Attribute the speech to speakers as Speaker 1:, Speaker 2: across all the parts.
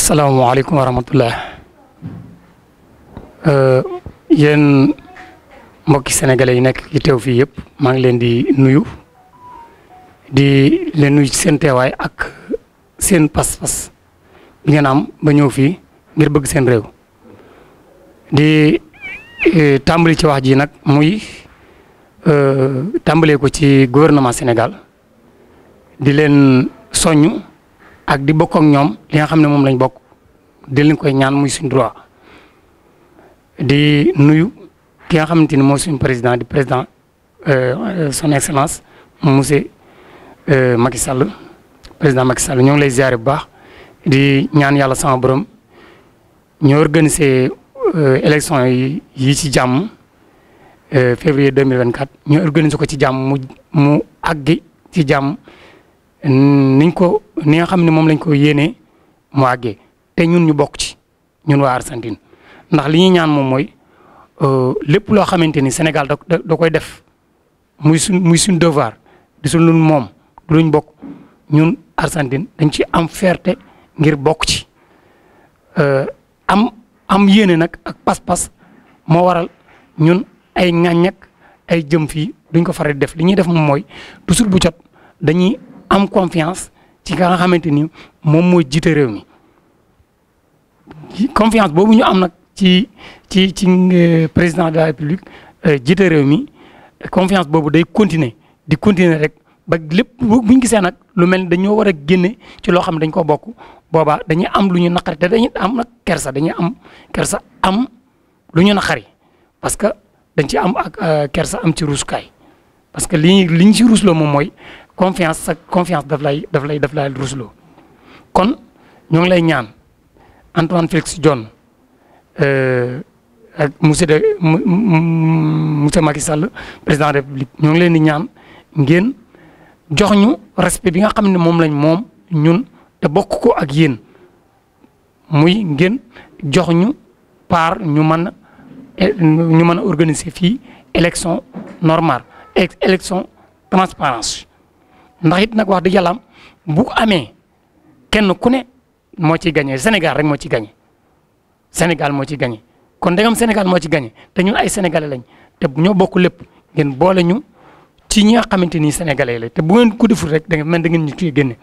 Speaker 1: salaamaaleykum wa rahmatullah yéen mbokki sénégalais yi nekk ci teew fii yëpp maa ngi leen di nuyu ci seen teewaay ak seen pas-pas bi ngeen am ba ñëw fii ngir bëgg seen réew di tàmbali ci wax ji nag muy tàmbalee ko ci gouvernement Sénégal di leen soññ ak di bokk ak ñoom li nga xam ne moom lañ bokk di leen koy ñaan muy suñ droit di nuyu ki nga xamante ni mooy suñ président di président son excellence monsieur Macky Sall président Macky Sall ñoo ngi lay ziare bu baax di ñaan yàlla sama borom ñu organiser élection yi ci jàmm février 2024 ñu organiser ko ci jàmm mu àggi ci jàmm ni nga xam ne moom lañ ko yéenee mu àggee te ñun ñu bokk ci ñun waa Argentine ndax li ñuy ñaan moom mooy lépp loo xamante ni Sénégal da koy def muy suñ devoir di suñ luñ moom du luñ bokk ñun Argentine dañ ci am fierté ngir bokk ci am yéene nag ak pas-pas moo waral ñun ay ŋàññak ay jëm fii duñ ko faral di def li ñuy def moom mooy toujours bu jot dañuy am confiance ci nga xamante ni moom mooy jiite réew mi confiance boobu ñu am nag ci président de la république jiite réew mi confiance boobu day continuer rek ba lépp buñ gisee nag lu mel ni dañoo war a génne ci loo xam ne dañ ko bokk boobaa dañuy am lu ñu naqari te dañuy am nag dañuy am kersa am lu ñu naqari parce que dañ ci am ak kersa am ci ruusukaay parce que liñ ci ruusloo moom mooy confiance daf lay ruusloo kon ñoo ngi lay ñaan Antoine Félix Diome ak monsieur Macky Sall président de la République ñoo ngi leen di ñaan ngeen jox ñu respect bi nga xam ne moom lañ moom ñun te bokk ko ak yéen muy ngeen jox ñu part ñu mën a organiser fii élection normale élection transparence ndax it nag wax dëgg yàlla bu ko amee kenn ku ne moo ciy gagné Sénégal rek moo ci gagné Sénégal moo ci gagné kon ndegam Sénégal moo ci gagné te ñun ay sénégalais lañ te ñoo bokk lépp ngeen boole ñu ci ñi nga xamante ni sénégalais la te bu ngeen ko deful rek da ngeen ñu ciy génne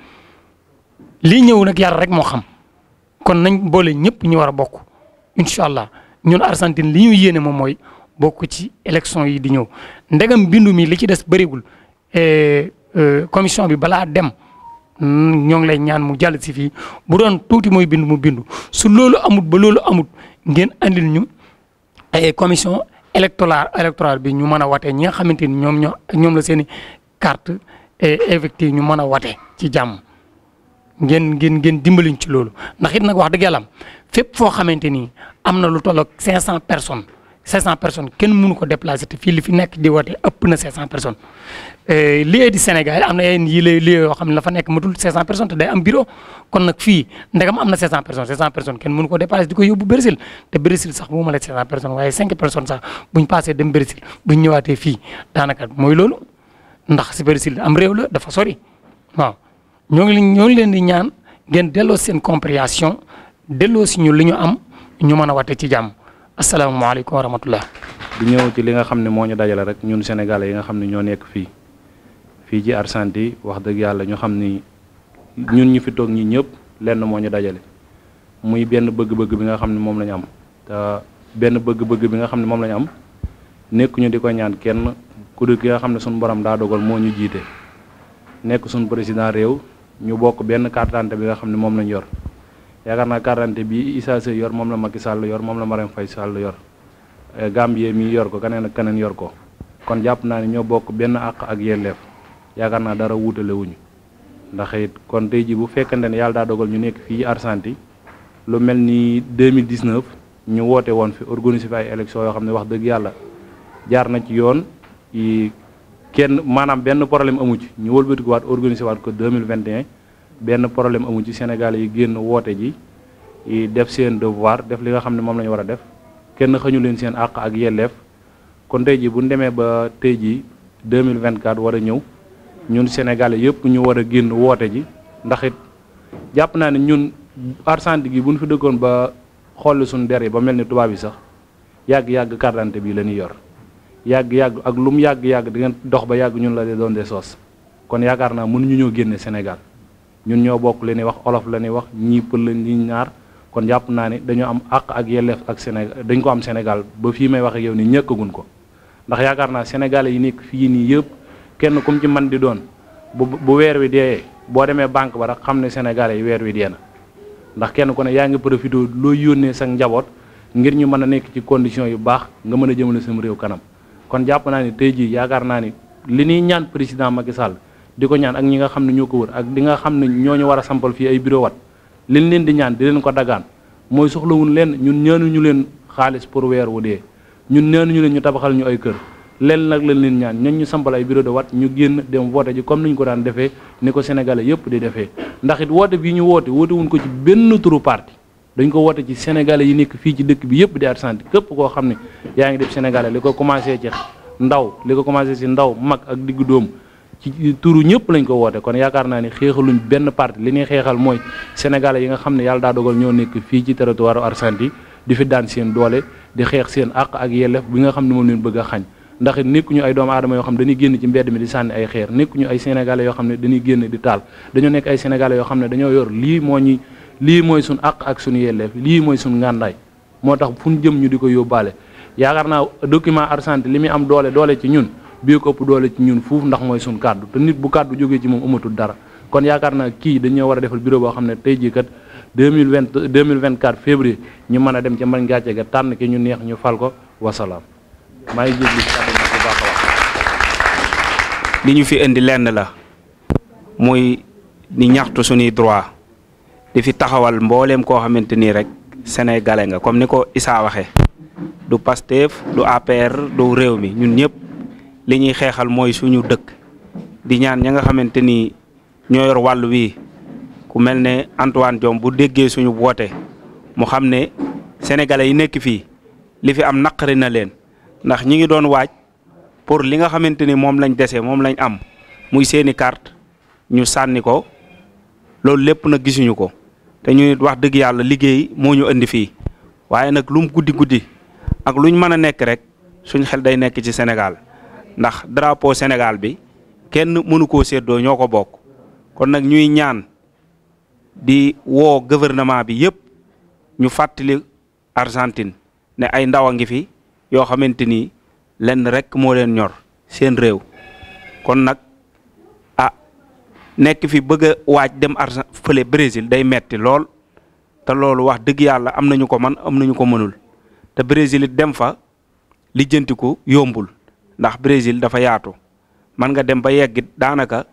Speaker 1: lii ñëw nag yàlla rek moo xam kon nañ boole ñëpp ñu war a bokk incha allah ñun Argentine li ñu yéene moom mooy bokk ci élection yi di ñëw ndegam bindu mi li ci des bëriwul commission bi balaa dem ñoo ngi lay ñaan mu jàll si fii bu doon tuuti mooy bindu mu bindu su loolu amut ngeen andil ñu ay commission électorale bi ñu mën a wate ñi nga xamante ni ñoom la seen i carte effective ñu mën a wate ci jàmm ngeen dimbaliñ ci loolu ndax it nag wax dëgg yàlla fépp foo xamante ni am na lu tolloog 500 personnes kenn mënu ko déplacer te fii li fi nekk di wate ëpp na 500 personnes lieu di Sénégal am na yenn lieu yoo xam ne la fa nekk matul 500 personnes te day am bureau kon nag fii ndegam am na 500 personnes kenn mënu ko déplacer di ko yóbbu Brésil te Brésil sax bu ma la 500 personnes waaye 5 personnes sax buñ passé dem Brésil buñ ñëwaatee fii daanaka mooy loolu ndax si Brésil am réew la dafa sori waaw ñoo ngi leen di ñaan ngeen delloo seen compréhension delloo si ñu li ñu am ñu mën a wate ci jàmm asalaamaaleykum wa rahmatullah.
Speaker 2: di ñëw ci li nga xam ne moo ñu dajale rek ñun sénégalais yi nga xam ne ñoo nekk fii ci Argentine wax dëgg yàlla ñu xam ni ñun ñu fi toog ñi ñëpp lenn moo ñu dajale muy benn bëgg-bëgg bi nga xam ne moom la ñu am te benn bëgg-bëgg bi nga xam ne moom la ñu am nekkuñu di ko ñaan kenn ku dul ki nga xam ne suñu borom daa dogal moo ñu jiite nekk suñu président réew ñu bokk benn carte d'identité bi nga xam ne moom lañ yor yaakaar naa carte d'identité bi Issa Seye yor moom la Macky Sall yor moom la Marème Faye Sall yor Gambie mi yor ko keneen ak keneen yor ko kon jàpp naa ne ñoo bokk benn àq ak yelleef yaakaar naa dara wuutale wuñu ndax it kon tey ji bu fekkante ne yàlla daa dogal ñu nekk fii Argentine lu mel ni 2019 ñu woote woon fi organiser fi ay élection yoo xam ne wax dëgg yàlla jaar na ci yoon kenn maanaam benn problème amu ci ñu wëlbatiku waat organiser waat ko 2021 benn problème amu ci Sénégal yi génn woote ji def seen devoir def li nga xam ne moom la ñu war a def kenn xañu leen seen àq ak yelleef kon tey ji bu ñu demee ba tey ji 2024 war a ñëw ñun Sénégalais yëpp ñu war a génn woote ji ndax it jàpp naa ne ñun Argentine gi bu ñu fi dëkkoon ba xool suñu der yi ba mel ni tubaab yi sax yàgg-yàgg carte d'identité bii la ñuy yor yàgg-yàgg ak lu mu yàgg-yàgg di ngeen dox ba yàgg ñun la de doon de soos kon yaakaar naa mënuñu ñoo génne Sénégal ñun ñoo bokk li ñuy wax olof la ñuy wax ñii pël la ñii ñaar kon jàpp naa ne dañoo am àq ak yelleef ak Sénégal dañ ko am Sénégal ba fii may wax ak yow ni ñëkkagun ko ndax yaakaar naa sénégalais yi nekk fii nii yëpp kenn kum ci man di doon bu weer wi dee boo demee banque ba rek xam ne sénégalais yi weer wi dee na ndax kenn ku ne yaa ngi profité loo yónnee sa njaboot ngir ñu mën a nekk ci condition yu baax nga mën a jëmale sam réew kanam kon jàpp naa ni tey jii yaakaar naa ni li ñuy ñaan président Macky Sall di ko ñaan ak ñi nga xam ne ñoo ko wër ak di nga xam ne ñooñu war a sampal fii ay bureau wat liñ leen di ñaan di leen ko dagaan mooy soxlawun leen ñun ñaanuñu leen xaalis pour weer wu dee ñun ñaanuñu leen ñu tabaxal ñu ay kër leen nag lañ leen ñaan ñan ñu sampal ay bureau de wat ñu génn dem voté ji comme niñ ko daan defee ni ko sénégalais yëpp di defee ndax it woote bii ñu woote wuñ ko ci benn turu parti dañ ko woote ci sénégalais yi nekk fii ci dëkk bi yëpp di Argentine képp koo xam ne yaa ngi def sénégalais li ko commencé ci ndaw li ko commencé ci ndaw mag ak diggu dóom ci turu ñëpp lañ ko woote kon yaakaar naa ni xeexaluñ benn parti li ñuy xeexal mooy sénégalais yi nga xam ne yàlla daa dogal ñoo nekk fii ci territoire Argentine di fi daan seen doole di xeex seen àq ak yelleef bi nga xam ne moom leen bëgg a xañ ndax it nekkuñu ay doomu aadama yoo xam ne dañuy génn ci mbedd mi di sànni ay xeer nekkuñu ay sénégalais yoo xam ne dañuy génn di taal dañoo nekk ay sénégalais yoo xam ne dañoo yor lii mooy suñ àq ak suñu yelleef lii mooy suñ ngàndaay moo tax fu ñu jëm ñu di ko yóbbaale yaakaar naa document Argentine li muy am doole ci ñun bii ko ëpp doole ci ñun fuuf ndax mooy suñ kàddu te nit bu kàddu jógee ci moom amatul dara kon yaakaar naa kii dañoo war a defal bureau boo xam ne tey jii kat 2024 février ñu mën a dem ca mbañ gàcce ga tànn ki ñu neex ñu fal ko wasalaam maa ngi jéglu kàddu bu baax a wax
Speaker 3: li ñu fi indi lenn la muy di ñaxtu suñuy droit di fi taxawal mbooleem koo xamante nii rek sénégalais nga comme ni ko Issa waxee du Pastef du APR du réew mi ñun ñëpp li ñuy xeexal mooy suñu dëkk di ñaan ña nga xamante ni ñoo yor wàll wi ku mel ne Antoine Diome bu déggee suñu woote mu xam ne sénégalais yi nekk fii li fi am naqari na leen ndax ñi ngi doon waaj pour li nga xamante ni moom lañ dese moom lañ am muy seeni carte ñu sànni ko loolu lépp nag gisuñu ko te ñu wax dëgg yàlla liggéey moo ñu indi fii waaye nag lum guddi ak luñ mën a nekk rek suñ xel day nekk ci Sénégal ndax drapeau Sénégal bi kenn mënu koo séddoo ñoo ko bokk kon nag ñuy ñaan di woo gouvernement bi yëpp ñu fàttali Argentine ne ay ndaw a ngi fi yoo xamante ni lenn rek moo leen ñor seen réew kon nag nekk fi bëgg a waaj dem fële Brésil day metti lool te loolu wax dëgg yàlla am nañu ko man am nañu ko mënul te Brésil it dem fa lijjanti ko yombul ndax Brésil dafa yaatu man nga dem ba yeggit daanaka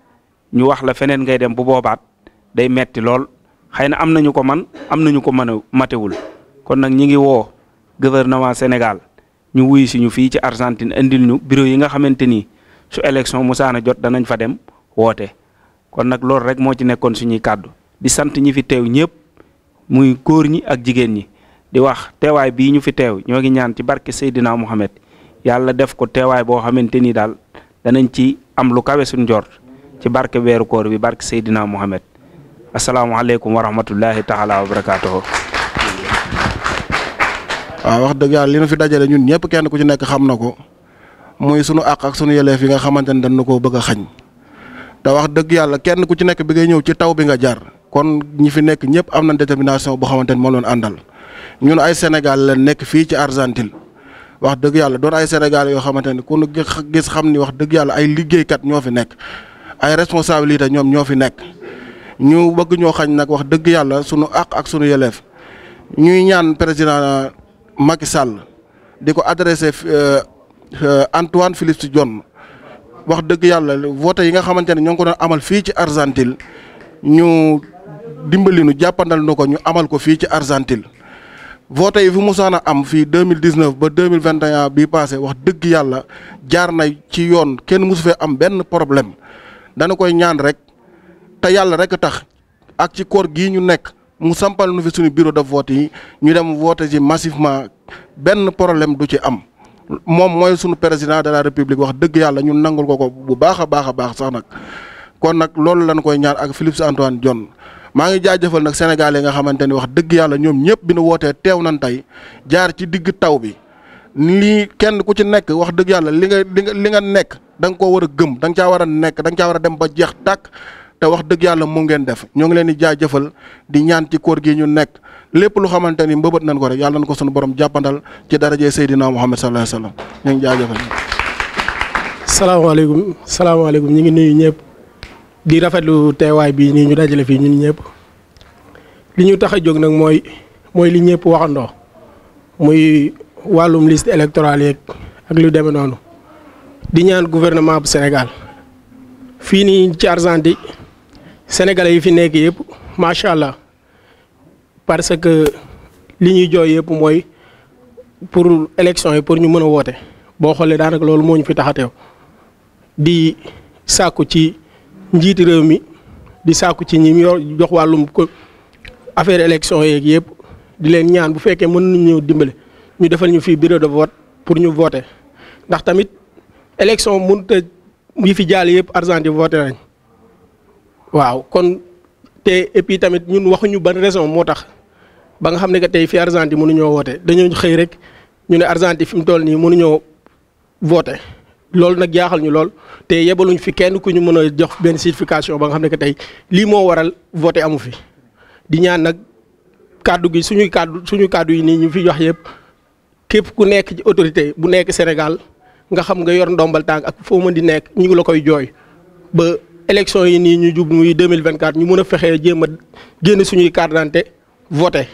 Speaker 3: ñu wax la feneen ngay dem bu boobaat day metti lool xëy na am nañu ko man am nañu ko mën a matewul kon nag ñi ngi woo gouvernement Sénégal ñu wuy si ñu fii ci Argentine indil ñu bureau yi nga xamante ni su élection musaana jot danañ fa dem woote kon nag loolu rek moo ci nekkoon suñuy kàddu di sant ñi fi teew ñëpp muy góor ñi ak jigéen ñi di wax teewaay bii ñu fi teew ñoo ngi ñaan ci barke Seydina Mohamed yàlla def ko teewaay boo xamante ni daal danañ ci am lu kawe suñ njort ci barke weeru koor bi barke Seydina Mohamed asalaamaaleykum wa rahmatullahi taala wa barakaatuhu.
Speaker 4: waaw wax dëgg yàlla li nu fi dajale ñun ñëpp kenn ku ci nekk xam na ko muy sunu àq ak sunu yelleef yi nga xamante ne dañu koo bëgg a xañ te wax dëgg yàlla kenn ku ci nekk bi ngay ñëw ci taw bi nga jaar kon ñi fi nekk ñëpp am na détermination boo xamante ne moom loon àndal ñun ay Sénégal la nekk fii ci Argentine wax dëgg yàlla doon ay Sénégal yoo xamante ne ku nu gis xam ni wax dëgg yàlla ay liggéeykat ñoo fi nekk ay responsabilité ñoom ñoo fi nekk ñu bëgg ñoo xañ nag wax dëgg yàlla sunu àq ak sunu yelleef ñuy ñaan président Macky Sall di ko adressé Antoine Félix Diome wax dëgg yàlla vote yi nga xamante ne ñoo ngi ko doon amal fii ci Argentine ñu dimbali nu jàppandal nu ko ñu amal ko fii ci Argentine vote yi fi musaan a am fii 2019 ba 2021 bii passé wax dëgg yàlla jaar na ci yoon kenn mosu fee am benn problème dana koy ñaan rek te yàlla rek tax ak ci koor gii ñu nekk mu sampal nu fi suñu bureau de vote yi ñu dem vote ci massivement benn problème du ci am moom mooy suñu président de la république wax dëgg yàlla ñun nangul ko bu baax a baax sax nag kon nag loolu lañ koy ñaan ak Philippe Antoine Diome maa ngi jaajëfal nag Sénégalais yi nga xamante ni wax dëgg yàlla ñoom ñëpp bi nu wootee teew nañ tey jaar ci digg taw bi lii kenn ku ci nekk wax dëgg yàlla li nga nekk da nga koo war a gëm da nga caa war a nekk da nga caa war a dem ba jeex tàkk te wax dëgg yàlla mu ngeen def ñoo ngi leen di jaajëfal di ñaan ci koor gi ñu nekk lépp lu xamante ni mbëbët nañ ko rek yàlla nañ ko sunu borom jàppandal ci darajee Seydina Muhammad sallallahu alayhi wasallam ñu ngi jaajëfal.
Speaker 5: salaamaaleykum ñu ngi nuyu ñëpp di rafetlu teewaay bi nii ñu dajale fii ñun ñëpp li ñu tax a jóg nag mooy li ñëpp waxandoo muy wàllum liste électorale yeeg ak lu demee noonu di ñaan gouvernement bu Sénégal fii nii ci Argentine sénégalais yi fi nekk yëpp macha allah parce que li ñuy jooy yëpp mooy pour élection yi pour ñu mën a woote boo xoolee daanaka loolu moo ñu fi tax a teew di sàkku ci njiiti réew mi di sàkku ci ñi yor jox wàllum ko affaire élection yeeg yëpp di leen ñaan bu fekkee mën nañu ñëw dimbale ñu defal ñu fii bureau de vote pour ñu voter ndax tamit élection mënut a yi fi jàll yëpp Argentine voté nañ waaw kon te et puis tamit ñun waxuñu ban raison moo tax ba nga xam ne que tey fii Argentine mënuñoo voté dañoo xëy rek ñu ne Argentine fi mu toll nii mënuñoo voté loolu nag jaaxal ñu lool te yebaluñ fi kenn ku ñu mën a jox benn certification ba nga xam ne que tey lii moo waral voté amu fi di ñaan nag kàddu gi suñu kàddu yi nii ñu fi wax yëpp képp ku nekk ci autorité bu nekk Sénégal nga xam nga yor ndombal tànk ak foo mën di nekk ñu ngi la koy jooy ba élection yi nii ñu jub muy 2024 ñu mën a fexee jéem a génn suñuy carte d'identité voté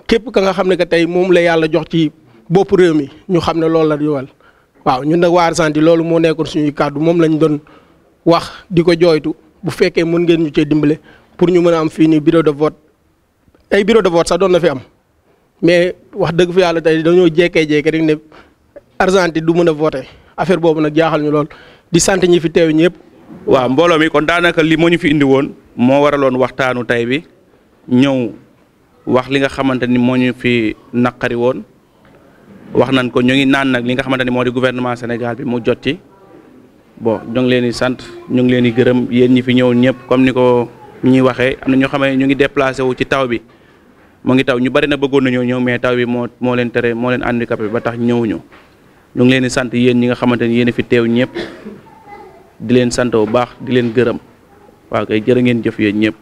Speaker 5: képp ka nga xam ne que tey moom la yàlla jox ci bopp réew mi ñu xam ne loolu la yowal waaw ñun nag waa Argentine loolu moo nekkoon suñuy kàddu moom lañ doon wax di ko jooytu bu fekkee mën ngeen ñu cee dimbale pour ñu mën a am fii nii bureau de vote ay bureau de vote sax doon na fi am mais wax dëgg fi yàlla tey dañoo jékkee rek ne Argentine du mën a voté affaire boobu nag jaaxal ñu lool di sant ñi fi teew ñëpp.
Speaker 3: waaw mbooloo mi kon daanaka li moo ñu fi indi woon moo waraloon waxtaanu tey bi ñëw wax li nga xamante ni moo ñu fi naqari woon wax nañ ko ñu ngi naan nag li nga xamante ni moo di gouvernement Sénégal bi mu jot ci bon ñu ngi leen di sant ñu ngi leen di gërëm yéen ñi fi ñëw ñëpp comme ni ko ñuy waxee am na ñoo xam ne ñu ngi déplacé wu ci taw bi mu ngi taw ñu bari na bëggoon nañoo ñëw mais taw bi moo leen tere moo leen handicapé ba tax ñëwuñu ñu ngi leen di sant yéen ñi nga xamante ni yéen a fi teew ñëpp di leen sant bu baax di leen gërëm waaw kay jërë ngeen jëf yéen ñëpp.